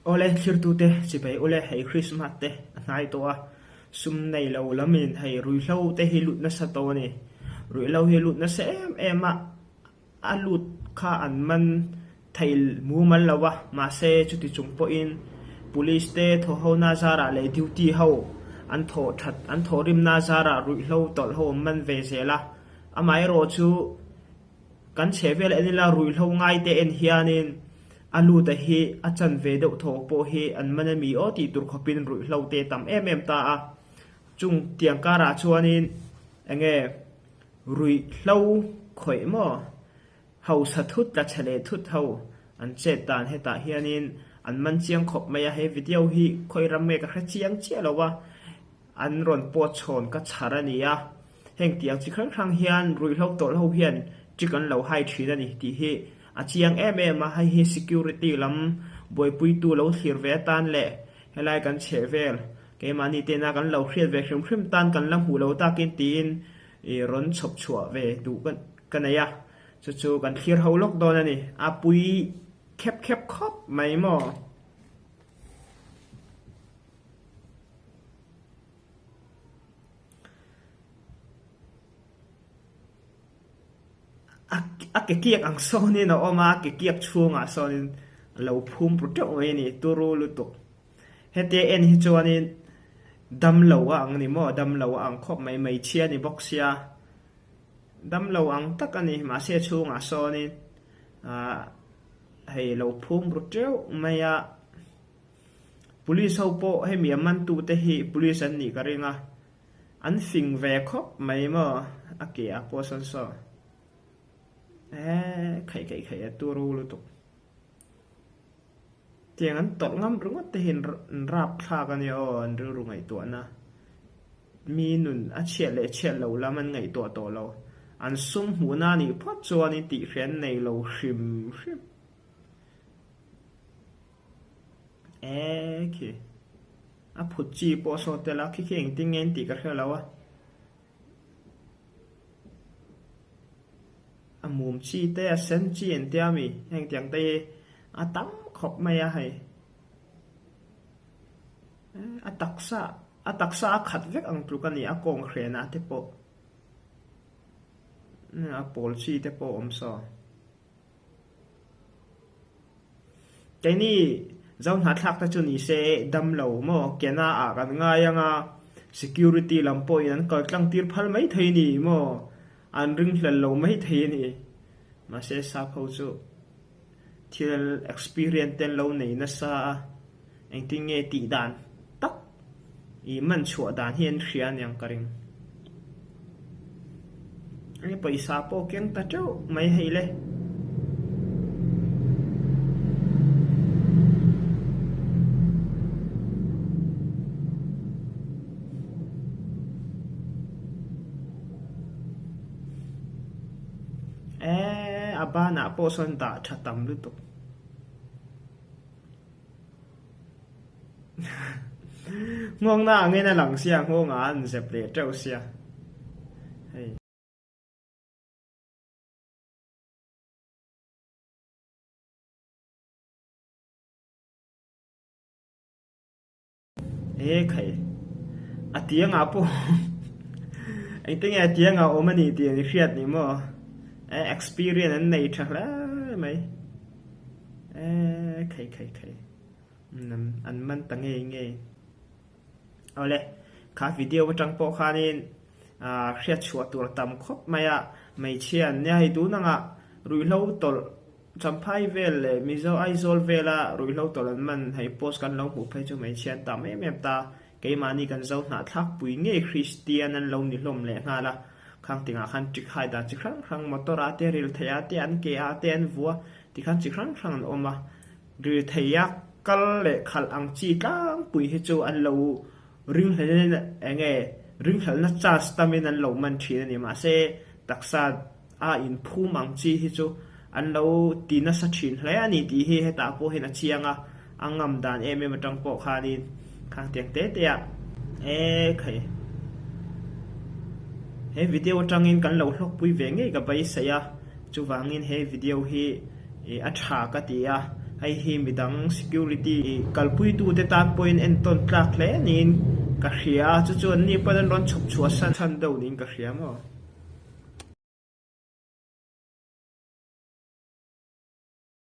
Awle thlirtute chibai ule hei Krismas te a hnai tawh a, sum nei lo lamin hei ruihhlo te hi lut nasa tawh a ni. Ruihhlo hi lut nasa em em a, a lut kha an man thei mumal lo a, mahse chuti chung pawhin Police te thawhhona zarah leh duty ho an thawh that an thawhrimna zarah ruihhlo tawlh ho an man ve zel a, amaherawhchu Kan chheh vel en ila ruihhlo ngai te en hianin a lut a hi a chan ve deuh thaw pawh hi an man a mi aw tih tur khawpin ruihhlo te tam em em ta a. Chung tiang karah chuanin enge ruihhlo khawih maw hausa thut tla chhe leh thut ho an chet dan hetah hianin an man chiang khawp mai a. He video hi khawi ram nge ka hre chiang chiah lo a. An rawn pawt chhawn ka chhar a ni a, heng tiang chi hrang hrang hian ruihhlo tawlh ho hian trick an lo hai thin a ni tih hi a chiang em em a, hei hi security lam buaipuitu lo thlir ve atan leh helai kan chheh vel keimahni tena kan lo hriat ve hrim hrim tan kan la hmuh lo takin tiin i rawn chhawp chhuah ve duh ka nei a, chu chu kan thlir ho lawk dawn a ni, a pui khep khep khawp mai maw? A ke kiak ang sawnin a awm a, a ke kiak chhungah sawnin a lo phum ru teuh mai a ni, turu lutuk. Hetia en hi chuanin damlo a ang ni maw, damlo a ang khawp mai, hmeichhia a ni bawk sia, damlo ang tak a ni, mahse a chhungah sawnin ahh hei a lo phum ru teuh mai a. Police ho pawh hemi a man tu te hi police an nih ka ring a, an fing ve khawp mai maw a ke ah pawh sawn saw eeh khaih khaih khaih a turu lutuk. Tiang an tawrh ngam ringawt te hi an rap thlak a nia aw an rilru ngaihtuahna mi nun a chhiat leh chhiat lo lam an ngaihtuah tawh lo, an sum hmuhna a nih phawt chuan in tihhriat an nei lo hrim hrim. Eee khi a phut chi pawh saw tel a khi khi engtin nge an tih ka hre lo a a mum chi te a sen chi an tia mi heng tiang te hi a tam khawp mai a hei a taksa a taksa a khat vek ang tluk a ni a kawng hrenah te pawh a pawl chi te pawh a awm saw. Keini Zohnahthlak te chu ni se damlo maw Kena ah kan ngai anga security lam pawhin an kal tlang tir phal mai thei ni maw an ringhlel lo mai thei a ni. Mahse sap ho chu thil experience te an lo nei nasa a engtin nge tih dan tak i man chhuah dan hi an hria aniang ka ring. Hei pawisa pawh keng ta teuh mai hei le. Eee a banah pawh sawn dah tha tam lutuk. Nghawngna angin a lang sia, nghawngah an zep leh teuh sia. Hei. E khai. A tiangah pawh engtin nge a tiangah awm a ni tih an hriat ni maw? E experience an nei tha hle mai. E khai khai khai. An man ta ngei ngei. Awle, kha video atang pawh khanin hriat chhuah tur a tam khawp mai a, hmeichhia an nia hei tun anga ruihhlo tawlh Champhai vel leh Mizo Aizawl vela ruihhlo tawlh an man hei post kan lo hmuh phei chu hmeichhia an tam em em ta, keimahni kan zo hnahthlak pui ngei Kristian an lo ni hlawm leh nghal a, khang tingah khan ṭik hai dan chi hrang hrang motor ah te ril theih ah te an ke ah te an vua tikhan chi hrang hrang an awm a. Riltheia kal leh khalh ang chi tlangpui hi chu an lo ringhlelin eng nge ringhlelna chance tamin an lo man thin a ni. Mahse, taksa a inphum ang chi hi chu an lo ti nasa thin hle a ni tih hi hetah pawh hian a chiang a, a ngam dan em em atang pawh khanin khang tiang te te ah e khai he video atangin kan lo hlawkpui ve ngei ka beisei a, chuvangin he video hi. Ih a tha ka ti a, Hei hi midang security kalpuitute tan pawhin entawn tlak hle niin ka hria a, chu chu anni pawn an rawn chhawp chhuah san chhan deuh niin ka hria maw?